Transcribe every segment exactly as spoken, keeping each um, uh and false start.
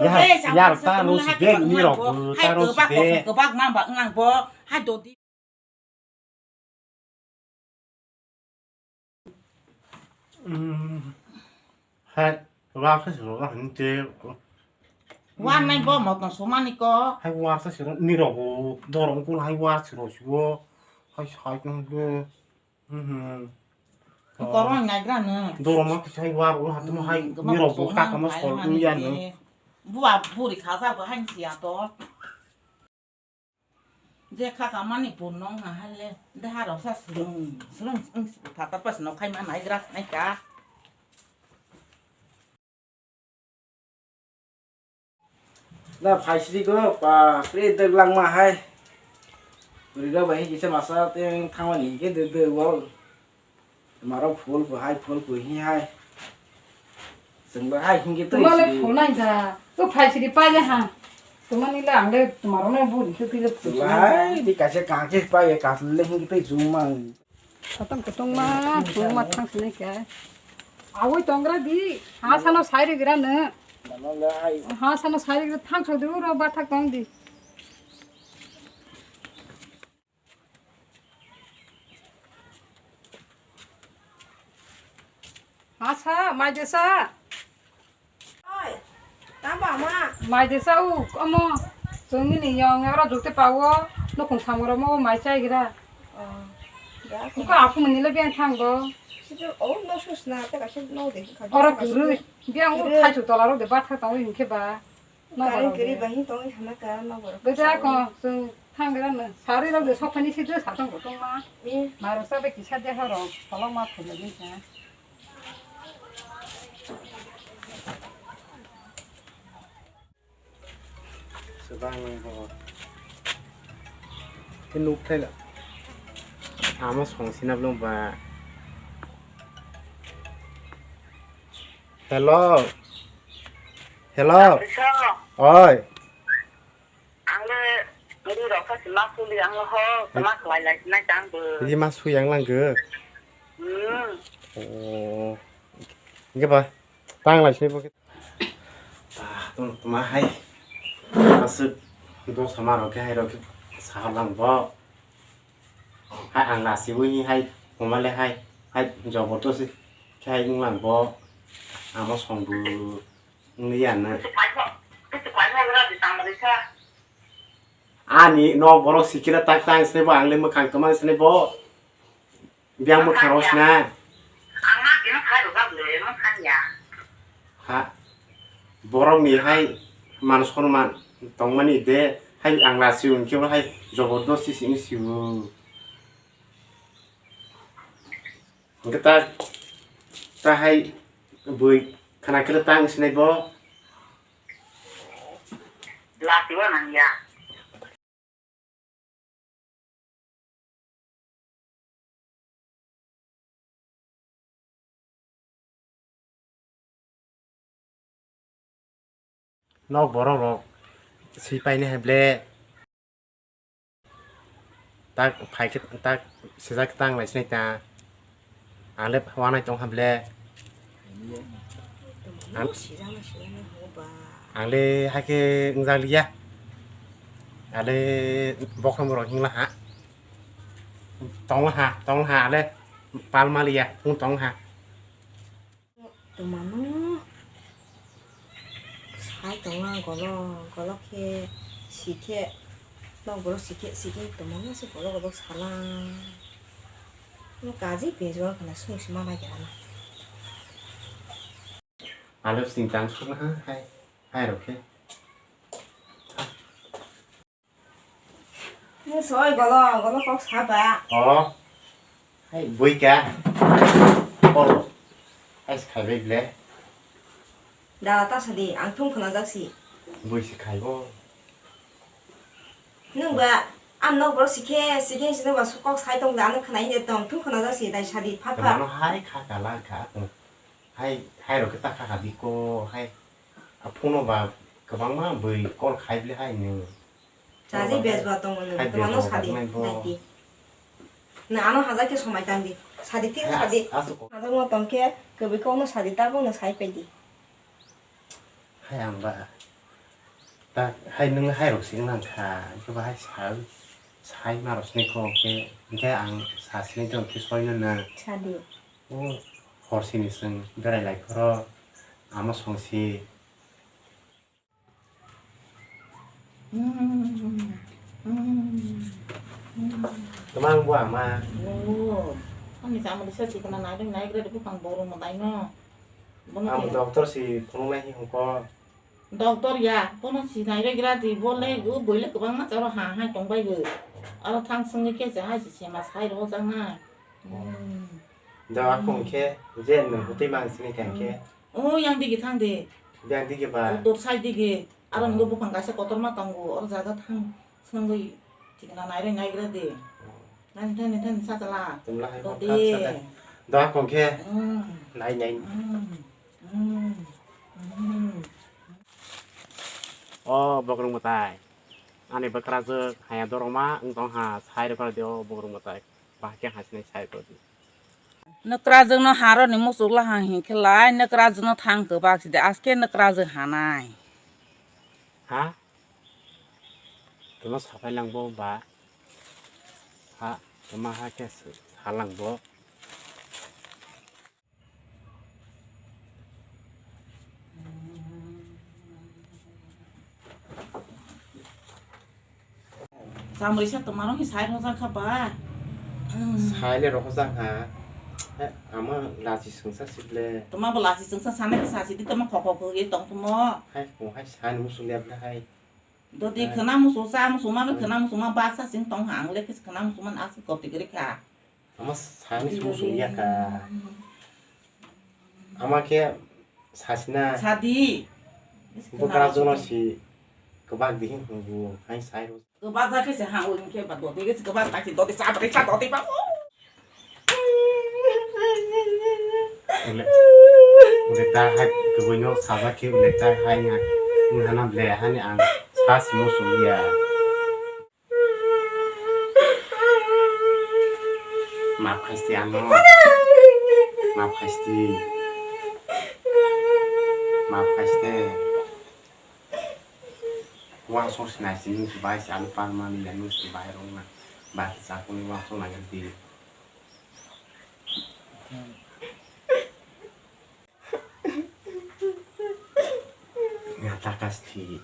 Yar, yar, ta no si de, ni rok bo, ta no si de. Kwbak ma ba wng ang bo, hai dodi. Mm, hai, wa khe siro, wa hwn te. Wa nai bo motom sumani ko. Hai wa khe siro, ni rok bo, dorong kul hai wa siro siro. Hai, hai, kung de. Mhm. Korong naigra no. Doroma kisai war o hatum hai nirok bo kaka ma sol ya no. Bua buri khaja bo hai siya to. Je kaka mani pun nong ha hale de ha rok sa sulung sulung thata pas no khai ma naigra nai ka. Da phaisri go pa pre dek langma hai. Uri da bai kisa masa teng thangmani ke de de wal. Maro phul ko hai phul ko hi hai. Sengba hai hingke to Tumale isi. Phul nai da. To phaisri pa le ha. Tumani le ang le tumaro na buri ke pile phul. Tumai di kaisa kangke pa ye kasle hingke to jumang. Satam kutungma, kutungma thang sini ke. Awoi tongra di, ha sano sairi gira ne. Ha sano sairi gira thang sodi uro bathak tong di. Ha sa, mai de sa. Oi, tamo ama? Mai de sa u, omo. Chwngni ni yong oro dukte pawo, nukung samung romo mai chai gira. Oh, ya. Uko aku mani le biang thang bo. Situ, oh, no sus na, ta kasi no de. Oro kuru, biang u thai chu tola ro de ba tha tang u hinkhe ba. No kari ba. Kari bai hin tong hana ka no boro. Bede ako, chwng thang gira na. Sari ro de sok pani si de sa tong bo tong ma. Eh. Maro sa be kisa de horo, kolok ma phai le sa. Sebang bo. Ke nuk thai la. Amo song sina blong ba. Hello. Hello. Bisa. Oi. Ang le, ri rok kasi masuli ang le ho, tama khlai lai sinai tang bo. Ri masui ang lang go. Hmm. Oh. Hingke ba, tang lai sinai bo. Tah, tong toma hai. Aswk dosa ma rok khe hai rok khe sahar lang bo. Hai ang lasi ui hai, homa le hai, hai jobordosi khe hai wng lang bo. Amo song bo wng li ya na. Ani nok borok sikira tak tang sinai bo, ang le mwkhang toma sinai bo. Biyang mwkhang rok sina. Ang ma kino khai rwjak le, no sanya. Ha. Borok ni hai man sonman tongmani de, hai ang lasi unkhe bo hai jobordosti sini sibu. Hwnkhe ta, ta hai bui khana khe ta ang sinai bo. Lasi bo nang ya. Nok borok rok swi painai hai ble. Tak phai khe tak sijak tang lai sinai ta. Ang le wanai tong ha ble. Ang, ang le hai khe wngjak liya. Ang le bokhorok hingla ha. Tong ha, tong ha, ang le pal ma liya, phung tong ha. Tongmano sai tongo golo, golo khe sikhe, nok borok sikhe, sikhe tongmano se golo golo salang. No kaji pejwal khna sung sima bai khe rana. Alo sing tang sung ha, hai, hai rok khe. Ni soi golo, golo kok saba. Oh. Hai, bui ka. Oh. Hai, se khai bai ble. Da, ta sadi, ang thung khna jak si. Bui se khai bo. Nung ba, ang nok borok sikhe, sikhe si nung ba su kok sai tong da, ang khna hi tong, thung khna jak si, dai sadi, pha pha. Mano hai kha kala kha. Hai, hai rok khe ta kha kha di ko, hai. A phone ba kwbangma bui call khai ble hai nung. Chaji bej ba tongo nung, hai twmano bej ba sadi nai bo. Naiti. Na ano hajar khe somai tang di. Sadi tin hai sadi. As-, asuk. Hajar mo tong khe kwbui kok no sadi tabuk no sai pai di. Hai ang ba. Ta hai nwng hai rok sing lang kha, hwnkhe bo hai sa, sai ma rok sini kho, hwnkhe, hwnkhe ang sa sini tong khe soi no na. Sadi. O hor sini chwng berai lai phoro ama song si. Tamang bo ama. O, ani sa mo disa chikna nai dong nai gre bupang boru mo dai no. Bono Ang ke- doctor si phunuk nai hi hwnkhe. Doctor ya, bono sinai rw gira di, bo le, o boi le kwbangma charo ha hai tong bai bo. Aro thang swngwi khe se hai se sema sai rw jak nai. Hmm. Da, ako hwnkhe je nwng hwtwi mang sini kha hwnkhe. O yang digi thang di. Yang digi ba? O dor sai digi. Aro nungwi buphang kaisa kotorma tongo, oro jaga thang swngwi. Thikna nairwi naigra di. Nani thani thani sa chala. Tumla hai Dodi. Kha sa da. Da, ako hwnkhe. Hmm. Nai nai. Hmm. Hmm. Hmm. O bokrok mwtai, ani bwkrajwk haya doroma wng tong ha, sai rwkha di o bokrok mwtai, bahai khe hasinai sai rwdi. Nwkrajwkno haroni muchuk lahang hinkhe lai nwkrajwkno thang kwbak sidi, aske nwkrajwk hanai. Ha? Tuma sapai langbo ba? Ha, tuma ha khe sa langbo? Chamrisa tongmarok ni sai rojak kha ba? Sai le rojak ha. He, ama lachi sungsa sible. Toma bo lachi sungsa sana khe sasi di toma khokho khogwi tong tomo. Hai, mo hai sai musu le ble hai. Dodi khwna musu cha musu ma bai khwna musu ma baksa sing tong ha ang le khe khwna musu ma aswk koti kwrwi kha. Ama sani sung sung ya ka. Ama khe sasina. Sadi. Bwkra jono si kwbak di hwnbu hai sai rw. Kwbak ja khe se ha oi khe ba dodi khe kwbak ta khe dodi cha bai cha dodi ba. Ule ta hai kwbui no sajak khe ule ta hai nga. Wng hana ble hani ang sa simo sung ya. Maaf khaisti ano. Maaf khaisti. Maaf khaisti. Wangsong sinai sini bai si ano palmani ya nusi bai rong na. Bai sakuni wangsong na ganti. Ngata kasti.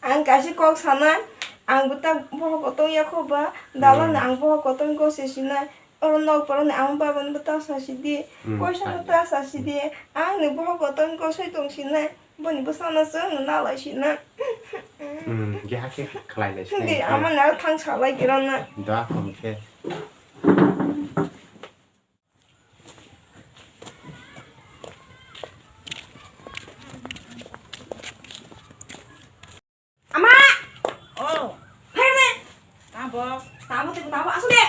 Ang kaisa kok sana, ang bwtang bohok kotong ya kho ba, dalani ang bohok kotong ko se sinai, oro nok poroni ang baba ni bwtang sa sidi, koisa bwtang sa sidi, ang ni bohok kotong ko soi tong sinai, boni bwsano chwng nalai sinai. Hmm, ge hakhe khlai lai sinai. Hindi, ama naro thang salai kirana. Da, hum khe. Ama! Oh. Phai ne. Tamo. Tamo te tamo asu de.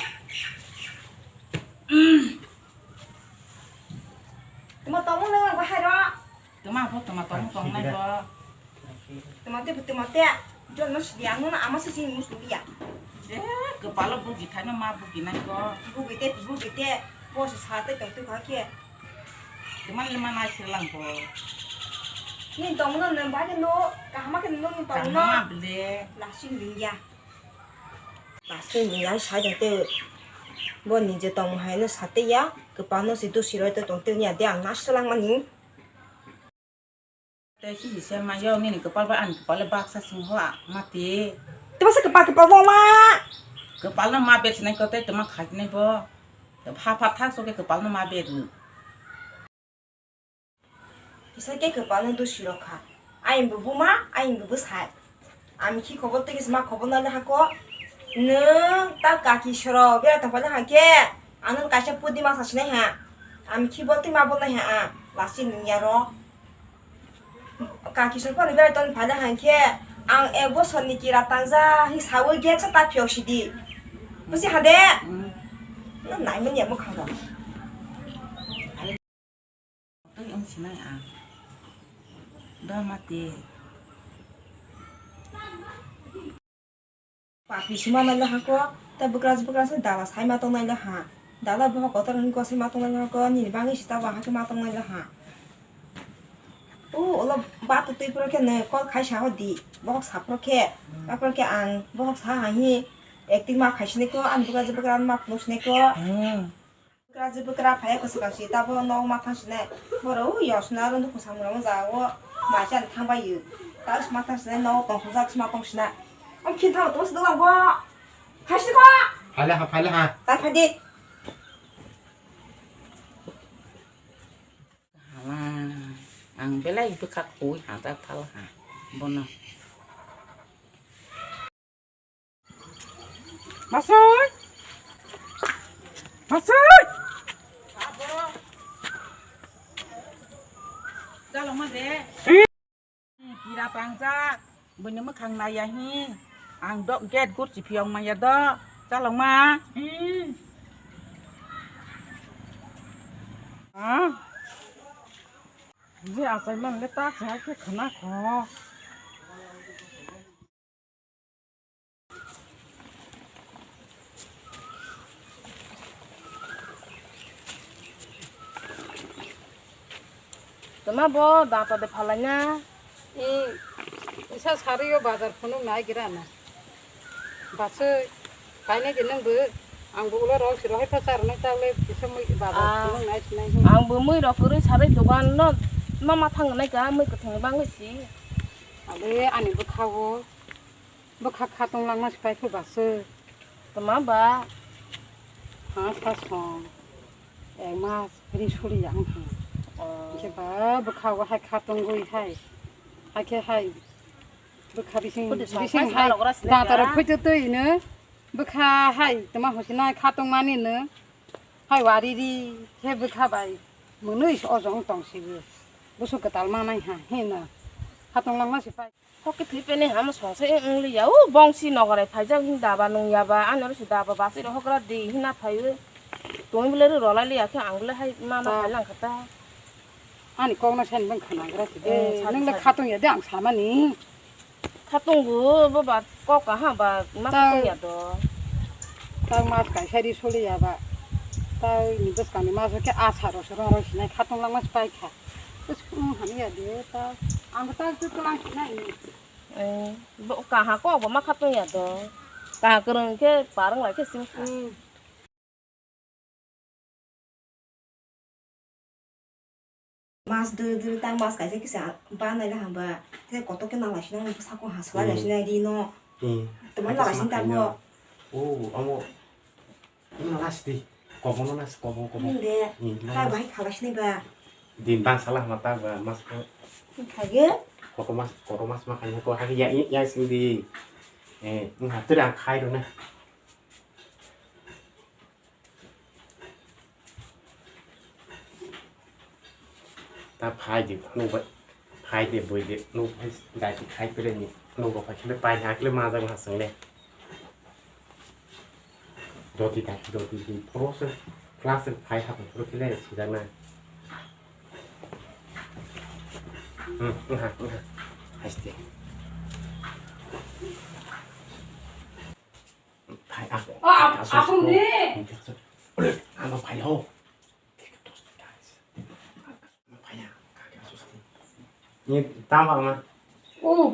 Tamo tamo ne wa bahai ro. Tama bo tama tong tong nai bo. Tama te tama te. Jon no sidi ang no ama se sini musu ya. Eh, kepala bugi thai no ma bugi nai bo. Bugi te bugi te. Bo se sa te tong tu kha ke. Tama le ma nai se lang bo. Ni tong no ne ba ke no kahama ke no ni tong no. Kahama bele. La sing ling ya. La sing ling ya sai te. Bo ni je tong hai no sa te ya. Kepala no si tu siroi te tong te ni ya de ang na se lang mani. Tei sisi se ma yo nini kwpal bai ani kwpal le baksa sing ho a mati. Tei masa kwpal kwpal bo ma. Kwpal no ma ber sinai ko tei tama khai nai bo. Pha pha thak so ke kwpal no ma ber ni. Kisa ke kwpal no dusi rok kha. Ayang bo buma, ayang bo bwsai. Ami khi khobor tei kisima khobor nai le hako. Nwng ta kaki soro bera tong phaile hangkhe ano kaisa pudi masa sinai ha. Ami khi bol tei ma bol nai ha a lasi nung ya ro. Kaki soro phano bera tong phaile hangkhe ang ek bosor ni kira tangja hi sawi gate sa ta phiyok sidi. Busi ha de? Nwng nai manya mwkhang rok. Tei wng sinai ang. Da mati. Papi sima nai le hako, ta bwkra bwkra se dala sai ma tong nai le ha. Dala bohok kotor hwnwi kosoi ma tong nai le hako, nini bagwi sita ba hakhe ma tong nai le ha. O, ulo bato twi phuru khe nw call khai sa hor di. Bohok sa phuru khe, aphuru khe ang bohok sa hai hi acting ma khai sini ko, ani bwkra je bwkra ma phunuk sini ko. Hmm. Bwkra je bwkra phai ko swkang si, tabo no ma thang sini. Boro u yosna ro ndu khosam ro ja o ma chan thang bai yu. Ta ma thang sini no tong sujak ma tong sina. Am khin thang to sdo bo. Khai sini ko. Phai le ha, phai le ha. Ta khai di. Hala, ang belai bwkha khui ha, ta thal ha, bono. Masoi! Masoi! Chalokma de. Kira pangjak, buini mwkhang naiya hi. Ang do gate gurchi phiyong maya do. Chalokma. Hmm. Ah. Ni asai man le ta cha ke khana kho. Tama bo data de phalaina. I, isa sari o bazar phunuk nai gira na. Basui, kainai di nang bo, ang bo ulo rok si rohai pa char nai ta le kisa mui bazar Ah. phunuk nai sinai. Ang bo mui rok kwrwi sari dogan no, ma ma thang nai ka mui kwthang bangwi si. Ale ani bwkha o. Bwkha khatong langma se paikhe basui. Tama ba? Ha, sa song. Ek mas ri suri yang ha. Oh. Khe ba bwkha o hai khatong goi hai. Hai khe hai. Bwkha bising, Kudu song bising phai hai. Salok ras le Danta rok ya. Phuitu twi no. Bwkha hai tama hosinai khatong mani no. Hai wari ri khe bwkha bai. Mwnwi ojong tong sibi. Busu kwtal manai ha hino. Khatong langma se pai. Kok khe thwi peni hamo songsa wng liya, o bongsi nogorai phaijak hini daba nung yaba, ani oro se daba bachai rok hokra di hina phaiwi. Tongwi bole rw rolai liya khe ang bole hai mano Ah. Phai lang kha ta. Ani kok no sen bang khana gra si de. Eh, sadi, Nung le sadi. Khatung ya de ang samani. Khatung bo, bo ba kok aha ba ma Ta- khatung ya do. Ta mas kai sai di soli ya ba. Ta ni bwskang ni mas ke asa ro se rong roi sinai khatung lang mas pai kha. Bwskang hamya de ta. Ang ta tu tulang sinai. Eh, bo kaha kok bo ma khatung ya do. Kaha kwrwng khe parwng lai khe sing kha. Hmm. Mas dui dui ta mas kaisa kisa banai la hamba. Te koto ke nang lai sinai sako ha salai lai Hmm. Sinai di no. Hmm. Tamo Kaisa nang lai sin sama tamo. Kaino. Oh, amo. Ino last di. Kobono nas kobong kobong. Mung de. Hmm, Ta last. Bahai khala sinai ba. Din bang salah mata ba mas ko. Khage. Koto mas, koto mas ma kanya ko hagi ya, ya sing di. Eh, ngatri ang khai ro na. Ta phai di, phunuk bai, phai di, bui di, nuk phai dai di khai pele ni, nuk rok phai khe pai ha khe majak ma sing le. Doti dai, doti di, pro se, class se phai ha, pro khe le sijak na. Hmm, hmm, ha, hmm, ha. Hai, sidi. Phai, ah, Oh, ah, phai, ah, aswk, aswk ni. Phai, aswk. Ule, ano phai ho. Phai ya, kaki aswk sidi. Ni tama ma. Oh,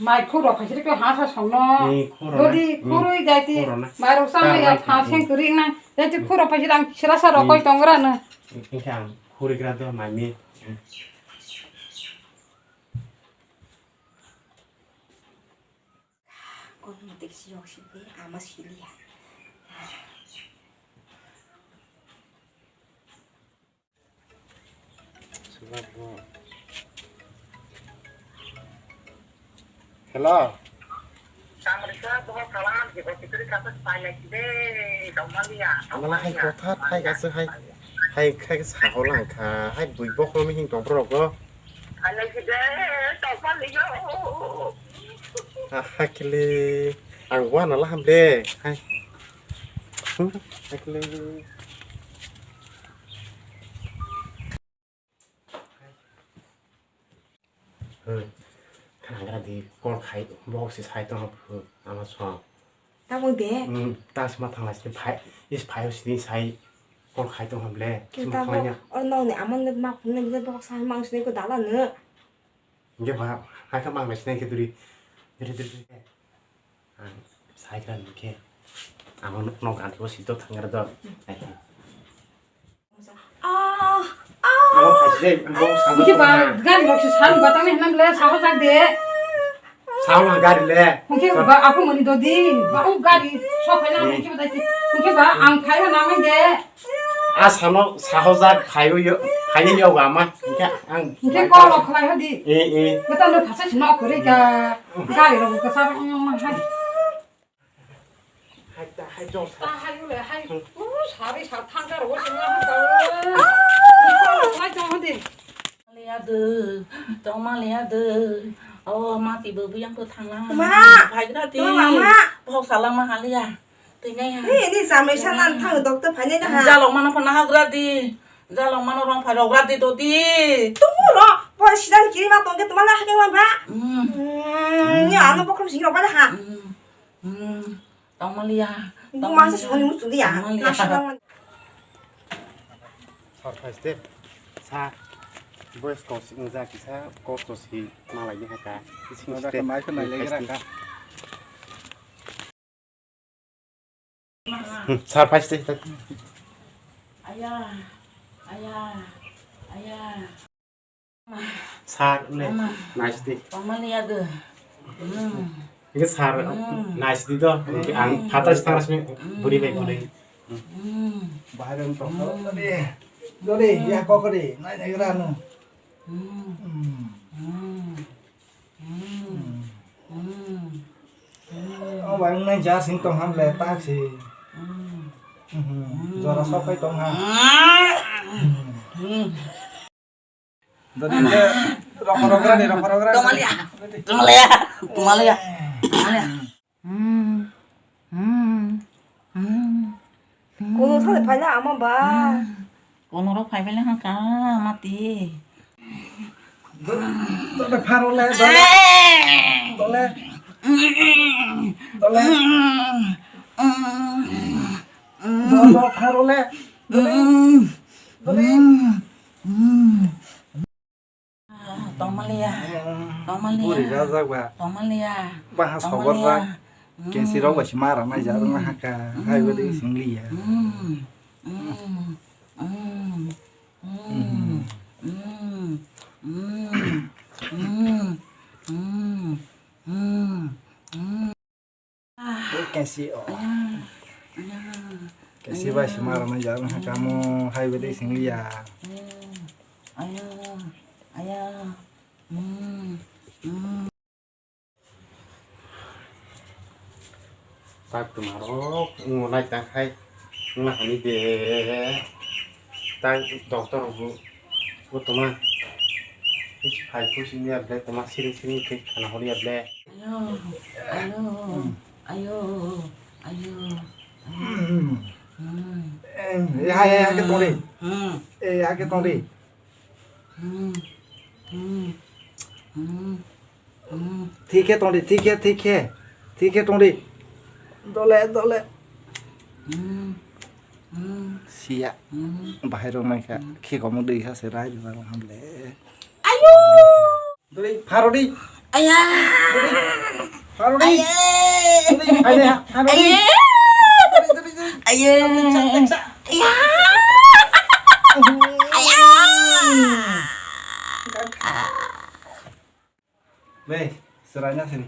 mai khuro phai sidi ko hasa songno. Ni khuro na. Dodi khurui jaiti. Khuro na. Mai rok sa mai ya mai tha seng kuri na. Jaiti khuro phai sidi ang sira sa rokoi tongra na. Ni khe ang khuri gra do mai mi. Kono mate kisi yok sini ama sili ya. Hello. Amala hai kotha thai gase hai hai khai sa holang kha hai bui bokro mi hing tong pro go. Hakle ang wana laham de hai. Hakle. Khanagra di call khai box si sai tong ama song. Tamo de. Hmm, tas ma thang lai phai is phai sini sai call khai tong hamle. Sim tamo khlaiya. Or nong ni amon ne ma phun ne box sai mang sini ko dala ne. Hingke ba, hai khe mang nai sinai khe duri. Duri, duri, duri. Ang sai kha hingke. Ang nok, nok ganti bo sito thangra do. Hai khe. Ah, ah. Amo khaisi dei, ang bo sago. Hingke ba, tongma. Gari rok se san batang ni hinam le, sago jak de. Sao na gari le. Hingke ba, aku mani do di. Ba, ang gari sok hai na, hingke ba dai. Hingke ba, ang khai na nang de. A sano sahojak phaiwi yo, phaiwi yo ama, hingke ang. Hingke call rok khlai hodi. E, e. Kata no thasa sino kore ka, gari rok kasa rok ma hai. Hai ta, hai jong sa. Ta hai le hai. U sari sa thang ka ro sino ha ta. Call rok khlai jong hodi. Liya de, tongma liya de. O mati bo biyang ko thangna. Ma! Phaigra ti. Tongma ma! Phok salama haliya. Twi nai ha. Ni, ni jamai sa nan thang doctor phai nai na ha. Jalok mano phano hagra di. Jalok mano rong phai rogra di to di. Tongo ro, bo sidan kiri ma tongke tongma na hakeng ma ba. Mm. Mm, ni ano bokhrom sing rok ba na ha. Mm. Mm. Tongmaliya. Bo ma sa soni musu di ya. Tongmaliya. Na sa lang. Surprise de. Sa. Boys kos ingjak kisa kos to si malai ni haka. Sing Ada step. Kemai kemai lagi raka. Hmm, sir, phai site. Aya, aya, aya. Sir, ne, mama. Nice di. Pamani ya de. Hmm. Ini sir, hmm. Nice di to. Hmm. Ang phatar star sini buri bai buri. Hmm. Bahai rong tok. Hmm. Dori, dori, ya kok di. Nai nai ranu. Hmm. Hmm. Hmm. Hmm. Hmm. Hmm. Oh, bai nai ja sing tong ham le tak si. Hmm. Hmm. Jora sok kai tong ha. Hmm. Hmm. Dadi ke rok rok rani, rok rok rani. Tumalia. Tumalia. Tumalia. Tumalia. Hmm. Hmm. Hmm. Kono thani phaina ama ba. Hmm. Kono rok phai phaina hangka mati. Dole pharo le, dole. Dole. Dole. Dole pharo le. Dole. Dole. Tongmaliya. Tongmaliya. Buri rajak ba. Tongmaliya. Baha sobor rak. Kensi rok ba si mara nai ja rok na haka. Hai bade singliya. Kensi o. Kensi bai sima rana jar na kamo hai bade singliya. Aya, aya. Tak tuma rok ngo nai tang hai. Nga hani de. Tak doctor bu. Bo tuma. Hai ku sini ya ble tuma sini sini ke kana hori ya ble. Ayo, ayo, ayo, ayo. Hmm. Hmm. Eh, ya, ya, ya, ke tong di. Hmm. Eh, ya, ke tong di. Hmm. Hmm. Hmm. Hmm. Thik he tong di, thik he, thik he. Thik he tong di. Dole, dole. Hmm. Hmm. Siya. Hmm. Bahai rok nai kha. Hmm. Khe komo dei kha se rai rok ham le. Ayo. Duri, pharo di. Aya. Duri, pharo di. Aye. Duri, phai di, pharo di. Aye. Duri, duri, duri. Aye. Teksa, teksa. Aya. Aya. Be, serai na sini.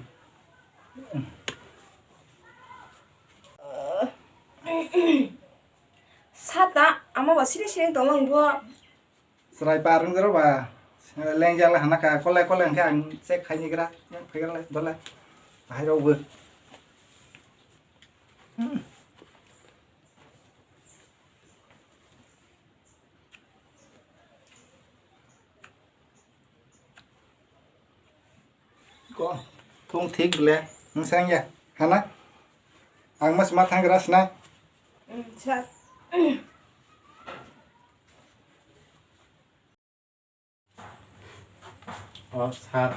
Sata, ama ba sini sini tolong bo. Chwrai par wng jero ba, lengjak le hana kha, kole kole hwnkhe ang check khai ni gra, yang phai gra le, dole, bahai rok bo. Hmm. Ko, thung thik le, nwng sang ya, hana? Ang mas ma thang gra sna. Hmm, sir. O sir,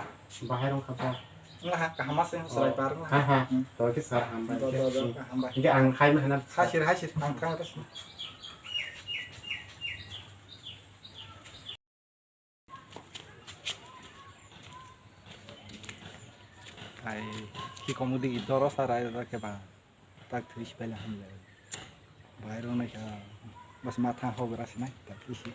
bahai rok kha ba? Wngkha, kaham se, chwrai par wngkha. Ha, ha. Hmm. To khe sir, hambai. Do, do, do, hambai. Hingke ang hai ma hana. Hai sir, hai sir, ang thang ras. Ai, ki komodi doro sarai ra ke ba. Tak thwi si pele hamle. Bai ro nai ka. Bas matha ho bra sinai tak thwi si.